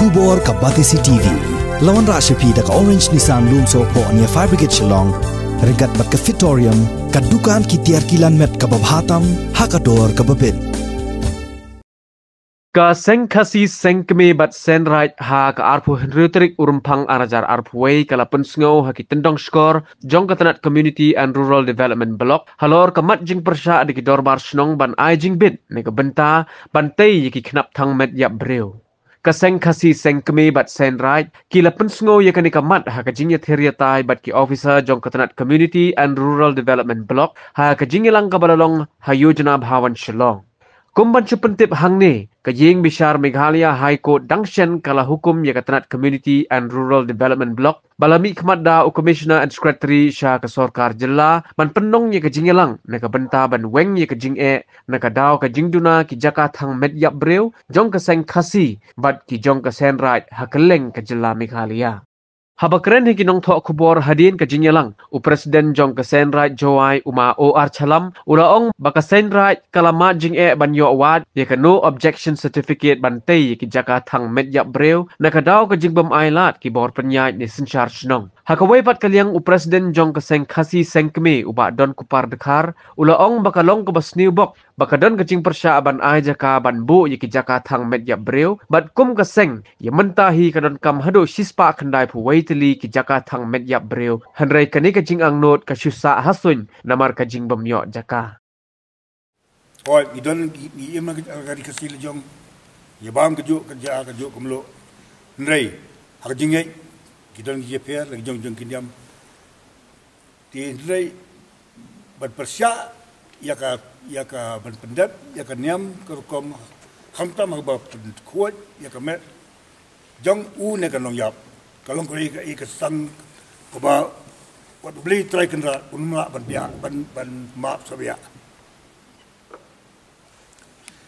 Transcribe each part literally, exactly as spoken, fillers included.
Khubor ka Batesi T V. La wanrah sha phi da ka Orange Nissan Lumsohphoh near Fire Brigade Shillong. Ryngkat bad ka Fitorium, ka dukan ki tiar ki lan met kaba bha tam ha ka dor kaba bit. Ka Seng Khasi Seng Kmie bad Seng Raij ha ka arphew hynriew tarik u Rymphang ar hajar arphew wei ka la pynsngew ha ki tyndong shkor jong ka tnat Community and Rural Development Block halor ka mat jingpyrshah da ki dorbar shnong ban ai jingbit na ka bynta ban tei ïa ki khnap thang met ïap briew. Ka Seng Khasi Seng Kmie bad Seng Raij ki la pynsngew ïa kane ka mat ha ka jingïathir ïatai bad ki officer jong ka tnat Community and Rural Development Block ha ka jingïalang kaba la long ha Yojana Bhawan Shillong. Kum ban shu pyntip hangne, ka ïing bishar Meghalaya High Court dang shen ka la hukum ïa ka tnat Community and Rural Development Block ba la mih khmat da u Commissioner and Secretary sha ka sorkar jylla ban pynlong ïa ka jingïalang na ka bynta ban weng ïa ka jingeh na ka daw ka jingduna ki jaka thang met ïap briew jong ka Seng Khasi bad ki jong ka Seng Raij ha kylleng ka jylla Meghalaya. Haba kren ha ki nongthoh khubor hadien ka jingïalang, u President jong ka Seng Raij Jowai u Ma O R Chalam u la ong ba ka Seng Raij ka la mad jingeh ban ïoh wad ïa ka No Objection Certificate ban tei ïa ki jaka thang met ïap briew na ka daw ka jingbym ailad ki bor pynïaid ne synshar shnong. Ha kawei pat ka liang, u President jong ka Seng Khasi Seng Kmie u Bah Donkupar Dkhar u la ong ba ka long kaba sniew bok ba ka don ka jingpyrshah ban ai jaka ban buh ïa ki jaka thang met ïap briew bad kum ka seng ïa mynta hi ka donkam haduh shispah khyndai phew wei tylli ki jaka thang met ïap briew, hynrei kane ka jingangnud ka shu sah ha suiñ namar ka jingbym ïoh jaka. Hooid, ngi don ngi, ngi im ha ka ri Khasi la jong. Ngi bam kajuh ka jaka kajuh ka mluh. Hynrei ha ka jingngeit ngi don ngi ïapher la ki jong jong ki niam. Te hynrei ban pyrshah ïa ka, ïa ka ban pyndep ïa ka niam ka rukom, khamtam haba pynkhuid ïa ka met jong u ne ka nongïap, ka long ka ri ka, i ka sang kaba wat U Blei Trai Kynrad un ym lah ban biah, ban, ban map sa biah.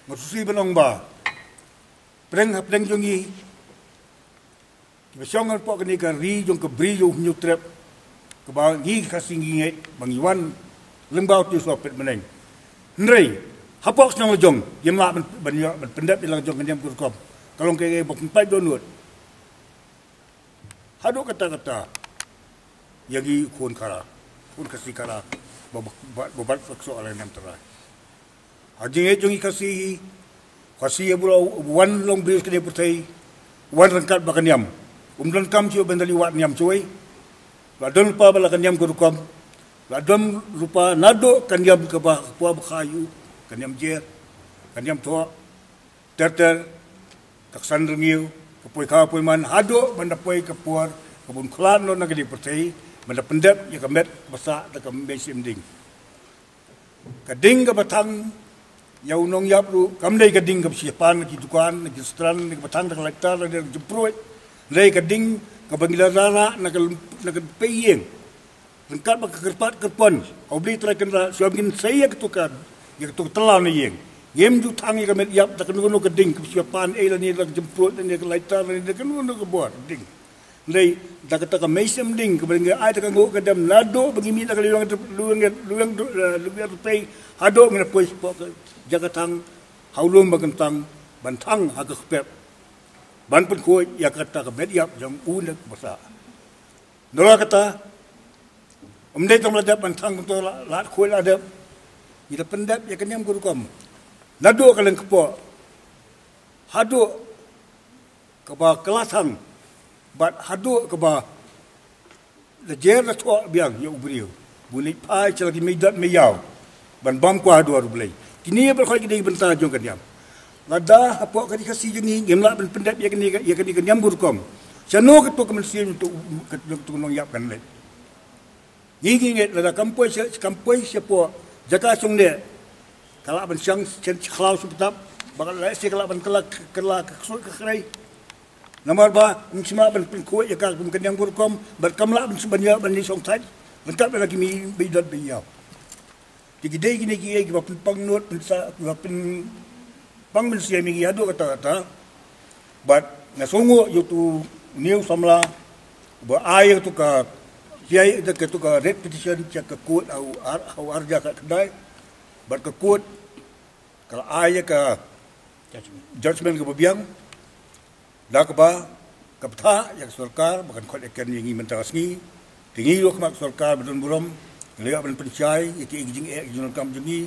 Nga sngewsih ban ong ba pdeng hapdeng jong ngi kiba shong hapoh kane ka ri jong ka Bri jong u Hynñiewtrep, kaba ngi ki Khasi ngi ngeit ba ngi wan lyngba u Tiew Sawpit bneng. Hynrei hapoh shnong la jong ngim lah ban, ban ïoh ban pyndep ïa la ka jong ka niam ka rukom. Ka long kaei kaei ba pynpait dohnud. Haduh katta katta ïa ngi khun Khara, khun Khasi Khara, ba, ba, ba, ba bat ba ksoh ha la ka niam Trai. Ha jingngeit jong ngi Khasi hi, Khasi hi ba u la wan long briew ha kane ka pyrthei, u wan ryngkat bad ka niam. Um donkam shuh ban da leit wad niam shuh. La don lypa bad la ka niam ka rukom. La don lypa naduh ka niam kaba, ka por ba kha ïa u, ka niam jer, ka niam thoh, ter ter, ka ksan rngiew, ka poi kha poi man, haduh ban da poi ka por kaba un khlad noh na kane ka pyrthei ban da pyndep ïa ka met kaba sah da ka mei shim ding. Ka ding kaba thang ïa u nongïap ruh kam dei ka ding kaba shu pan na ki dukan, na ki restaurant, na kaba thang da ka lighter lane da ka jempruit. Dei ka ding kaba ngi la rah na ka, na ka pei ïing. Ryngkat bad ka kyrpad kyrpon ha U Blei Trai Kynrad, shu ïa ngin sei ïa katu ka, ïa katu ka tlaw na ïing. Ngim ju thang ïa ka met ïap da kano kano ka ding kaba shu pan ei lane da ka jempruit lane da ka lighter lane da kano kano ka bor ding. Hynrei da kata ka mei shim ding kaba ngi ai da ka nguh ka dem naduh ba ngi mih na ka liang, liang, liang, liang rupei haduh ngi la poi shapoh ka jaka thang ha u lum ba kyntang ban thang ha ka kpep ban pynkhuid ïa kata ka met ïap jong u ne u ba sah. Nalor kata ym dei tang la dep ban thang kumta la, la khuid la dep. Ngi da pyndep ïa ka niam ka rukom naduh ka lyngkpoh haduh kaba ka la thang bad haduh kaba la jer la thoh biang ïa u briew ba un leit phai sha la ki mei dot mei ïaw ban bam kwah haduh ar U Blei. Kine baroh ki dei bynta jong ka niam. Lada hapoh ka ri Khasi jong ngi ngim lah ban pyndep ïa kane ka, ïa kane ka niam ka rukom, shano katu ka mynsiem katu, katu ka nongïap kan leit? Ngi ngi ngeit lada kam poi sha, kam poi shapoh jaka shong neh, ka lah ban shang shen sha khlaw sha btap, ba ka lah sha ka lah ban kylla, kylla ka ksuid ka khrei. Namar ba ym shym lah ban pynkhuid ïa ka kum ka niam ka rukom bad kam lah ban shu ban ïa ban ïa shong thait ryngkat bad la ki mei dot mei ïaw. Te ki dei kine kiei kiba pynpang nud pynsa, kiba pynpang mynsiem ïa ngi haduh katta katta. Bad nga sngewnguh ïa utu u new samla ba ai ïa katu ka, ïa katu ka writ petition sha ka court ha u ar, ha u arhajar khatkhyndai. Bad ka court ka la ai ïa ka judgment kaba biang. Da kaba ka bthah ïa ka sorkar ba kan khot ïa ka ïa ngi mynta ka sngi. Te ngi ruh khmat ka sorkar ba don burom, ngi la ïoh ban pynshai ïa ki jingeh ki jingdonkam jong ngi.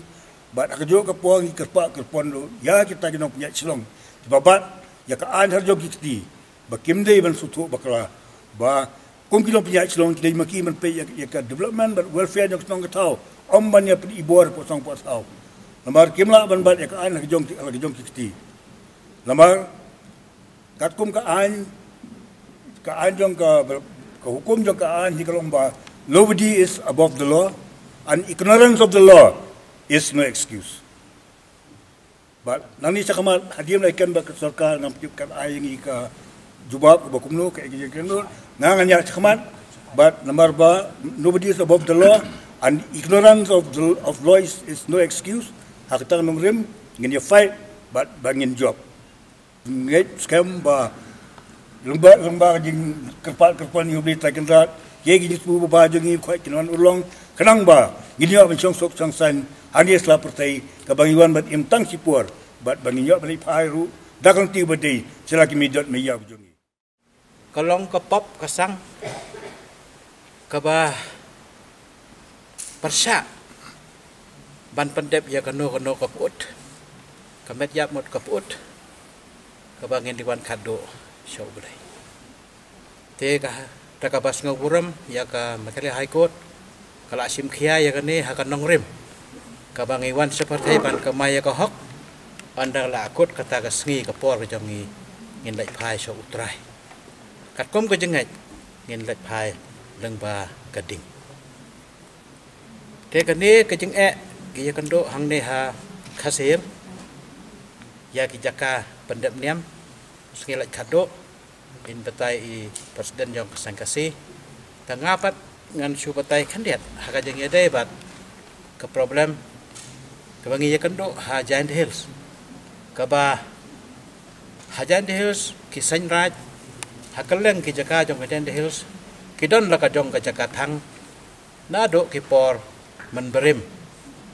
Bad ha kajuh ka por ngi kyrpad kyrpon ruh ïa kita ki nongpynïaid shnong kiba bat ïa ka aiñ ha la ka jong ki kti, ba kim dei ban sngewthuh bakla ba kum ki nongpynïaid shnong ki dei ma ki ban peit ïa, ïa ka development bad welfare jong ka shnong ka thaw, ym ban ïa pynibor poh shnong poh thaw. Namar kim lah ban bat ïa ka aiñ ha la ka jong ki, ha la ka jong ki kti. Namar katkum ka aiñ, ka aiñ jong ka, ka hukum jong ka aiñ hi ka long ba nobody is above the law and ignorance of the law is no excuse. Bad nangne shakhmat hadien la ken ba ka sorkar ngam tip kan ai ïa ngi ka jubab ba kumno ka ïa ka jingkren dur. Nga ngan ïa shakhmat bad namar ba nobody is above the law and ignorance of the, of law is, is no excuse. Ha kata ka nongrim ngin ïa fight bad ba ngin jop. Ngeit skhem ba lyngba, lyngba ka jingkyrpad kyrpon ïa U Blei Trai Kynrad, ïa ki jingsngew ba jong ngi khot kin wan urlong khnang ba ngin ïoh ban shong suk shong saiñ hangne sla pyrthei, kaba ngi wan ban im tang shipor bad ba ngin ïoh ban leit phai ruh da ka lynti ba dei sha la ki mei dot mei ïap jong ngi. Ka long ka pop ka sang kaba pyrshah ban pyndep ïa kano kano ka put, ka met ïap mut ka put, kaba ngin dei wan khadduh sha U Blei. Te ka, da kaba sngew burom ïa ka Meghalaya High Court, ka la shim khia ïa kane ha ka nongrim, kaba ngi wan sha pyrthei ban kamai ïa ka hok. Ynda la kut kata ka sngi ka por ka jong ngi, ngin leit phai sha U Trai. Katkum ka jingngeit ngin leit phai lyngba ka ding. Te kane ka jingeh ki ïa kynduh hangne ha Khasi Hills ïa ki jaka pyndep niam, sngi leit khadduh, in batai i president jong ka seng Khasi. Te nga pat ngan shu batai khyndiat ha ka jingïadei bad ka problem kaba ngi ïa kynduh ha Jaintia Hills, kaba ha Jaintia Hills ki seng raid ha kylleng ki jaka jong ka Jaintia Hills ki don la ka jong ka jaka thang. Naduh ki por mynbarim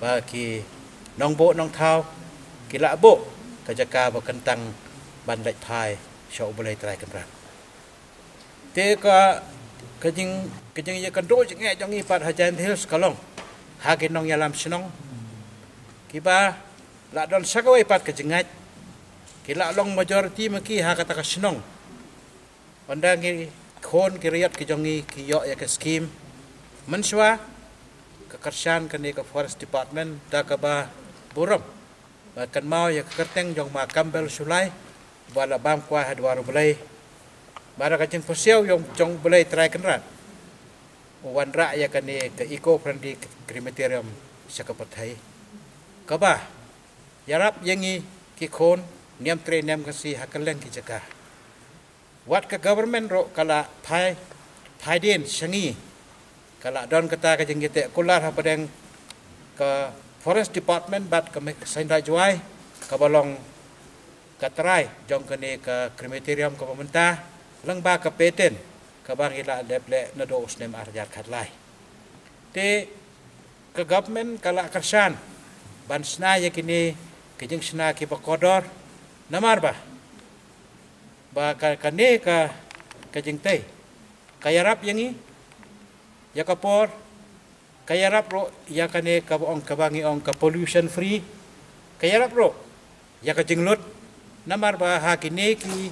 ba ki nongbuh nongthaw ki la buh ka jaka ba kyntang ban leit phai sha U Blei Trai Kynrad. Te ka, ka jing, ka jingïakynduh jingeh jong ngi pat ha Jaintia Hills ka long ha ki nongïalam shnong kiba la don sa kawei pat ka jingngeit, ki la long majority ma ki ha kata ka shnong. Ynda ngi khun ki riat ki jong ngi ki ïoh ïa ka skim mynshuwa, ka kyrshan kane ka Forest Department da kaba burom ba kynmaw ïa ka kyrteng jong ma Kambel Shullai ba la bam kwai ha dwar U Blei. Ba da ka jingpyrshah jong, jong U Blei Trai Kynrad u wanrah ïa kane ka eco friendly crematorium sha ka pyrthei, kaba ïarap ïa ngi ki khun niam tre niam Khasi ha kylleng ki jaka. Wat ka government ruh ka la phai, phai dien sha ngi, ka la don kata ka jingïateh kular hapdeng ka Forest Department bad ka me-, seng raid Jowai, kaba long ka trai jong kane ka crematorium kaba mynta lyngba ka patent kaba ngi la dep leh naduh u snem ar hajar khatlai. Te ka government ka la kyrshan ban shna ïa kine ki jingshna kiba kordor, namar ba, ba ka, kane ka, ka jingtei ka ïarap ïa ngi ïa ka por, ka ïarap ruh ïa kane kaba ong, kaba ngi ong ka pollution free, ka ïarap ruh ïa ka jinglut. Namar ba ha kine ki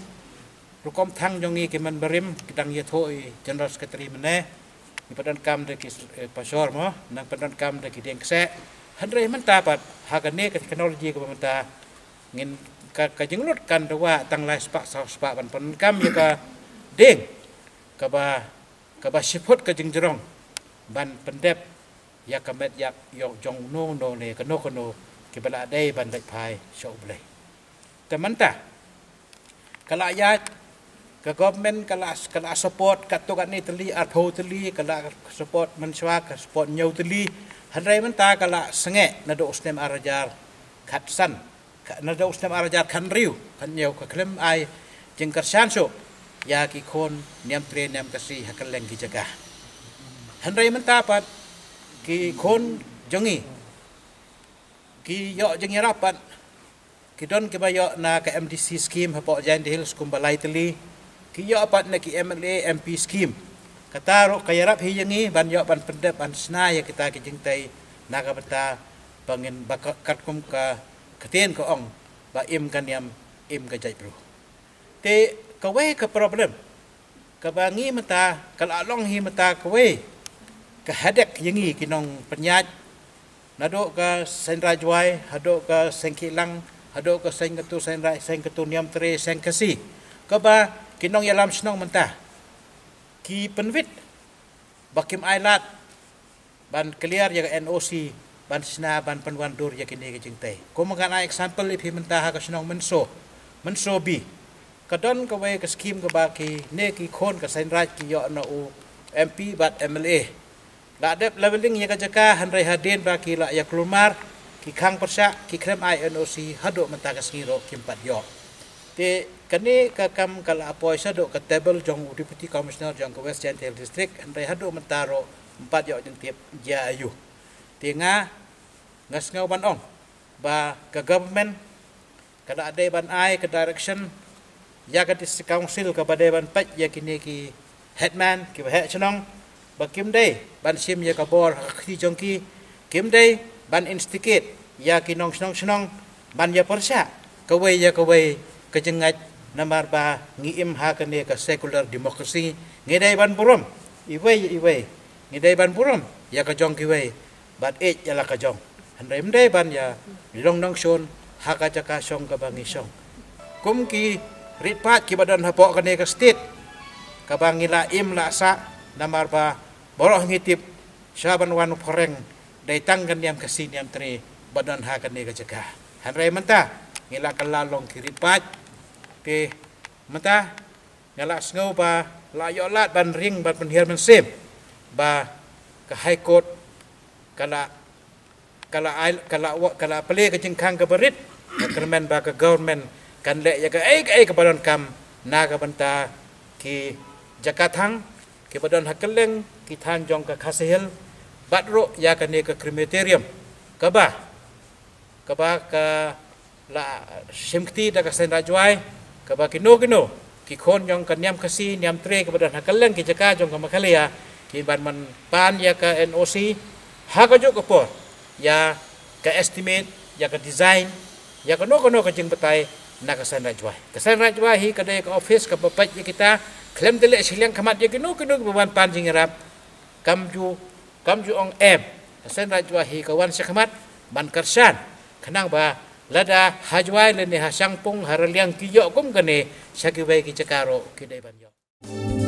rukom thang jong ngi ki mynbarim ki dang ïathuh i General Secretary mynne, ngi pyndonkam da ki, eh, pashor mo, nang pyndonkam da ki dieng kseh. Hynrei mynta pat ha kane ka technology kaba mynta ngin ka, ka jinglut kan dawa tang lai spah saw spah ban pyndonkam ïa ka dieng kaba, kaba shiput ka jingjrong ban pyndep ïa ka met ïap ïa jong uno uno ne kano kano kiba la dei ban leit phai sha U Blei. Te mynta ka la ïaid, ka government ka la, ka la support katto katne tylli, arphew tylli, ka la support mynshuwa, ka support hynñiew tylli. Hynrei mynta ka la sangeh naduh u snem ar hajar khatsan, ka, naduh u snem ar hajar khathynriew, khathynñiew, ka khlem ai jingkyrshan shuh ïa ki khun niam tre niam Khasi ha kylleng ki jaka. Hynrei mynta pat ki khun jong ngi ki ïoh jingïarap pat Ki don kiba ïoh na ka M D C scheme hapoh Jaintia Hills kumba lai tylli. Ki ïoh pat na ki M L A M P scheme. Kata ruh ka ïarap hi ïa ngi ban ïoh ban pyndep ban shna ïa kita ki jingtei na ka bynta ba ngin ba ka- katkum ka ktien ka ong ba im ka niam im ka jaitbru. Te kawei ka problem kaba ngi mynta ka la long hi mynta kawei ka headache ïa ngi ki nongpynïaid, naduh ka Seiñ Raij Wai haduh ka Seiñ Khih Lang haduh ka Seiñ Katu Seiñ Raij Seiñ Katu Niamtre Seiñ Khasi, kaba ki nongïalam shnong mynta ki pynwit ba kim ai lad ban clear ïa ka N O C ban shna ban pynwandur ïa kine ki jingtei. Kum ngan ai example ïa phi mynta ha ka shnong Mynso, Mynso B, ka don kawei ka scheme kaba kine ki khun ka Seiñ Raij ki ïoh na u M P bad M L A. La dep leveling ïa ka jaka hynrei hadien ba ki la ïa kulmar, ki khang pyrshah, ki khlem ai N O C haduh mynta ka sngi ruh kim pat ïoh. Te kane ka kam ka la poi shaduh ka table jong u Deputy Commissioner jong ka West Jaintia Hills District, hynrei haduh mynta ruh ym pat ïoh jingtip jia aiu. Te nga nga sngew ban ong ba ka government ka la dei ban ai ka direction ïa ka District Council kaba dei ban peit ïa kine ki headman kiba heh shnong ba kim dei ban shim ïa ka bor ha ka kti jong ki, kim dei ban instigate ïa ki nong shnong shnong ban ïa pyrshah kawei ïa kawei ka jingngeit, namar ba ngi im ha kane ka secular democracy. Ngi dei ban burom iwei ïa iwei, ngi dei ban burom ïa ka jong kiwei bad ïeit ïa la ka jong. Hynrei ym dei ban ïa long nongshun ha ka jaka shong kaba ngi shong. Kum ki rit paid kiba don hapoh kane ka state kaba ngi la im la sah, namar ba baroh ngi tip sha ban wan u phareng dei tang ka niam Khasi Niamtre ba don ha kane ka jaka. Hynrei mynta ngi la kylla long ki rit paid. Te mynta nga la sngew ba la ïoh lad ban ring ban pynhiar mynsiem ba ka High Court ka la ka la ai ka la wa- ka la plie ka jingkhang kaba rit. Nga kyrmen ba ka government kan leh ïa kaei kaei kaba donkam na ka bynta ki jaka thang kiba don ha kylleng ki thaiñ jong ka Khasi Hills bad ruh ïa kane ka crematorium kaba kaba ka la shim kti da ka Seiñ Raij Wai kaba kino kino ki khun jong ka niam Khasi Niamtre kiba don ha kylleng ki jaka jong ka Meghalaya ki ban man pan ïa ka N O C ha kajuh ka por, ïa ka estimate, ïa ka design, ïa kano kano ka jingbatai na ka Seiñ Raij Wai. Ka Seiñ Raij Wai hi ka dei ka office kaba peit ïa kita, khlem da leh shiliang khmat ïa kino kino kiba wan pan jingïarap. Kam ju kam ju ong em. Ka Seiñ Raij Wai hi ka wan shakhmat ban kyrshan khnang ba lada ha Jwai lane ha Shangpung ha Raliang ki ïoh kum kane, sha kiwei ki jaka ruh ki dei ban ïoh.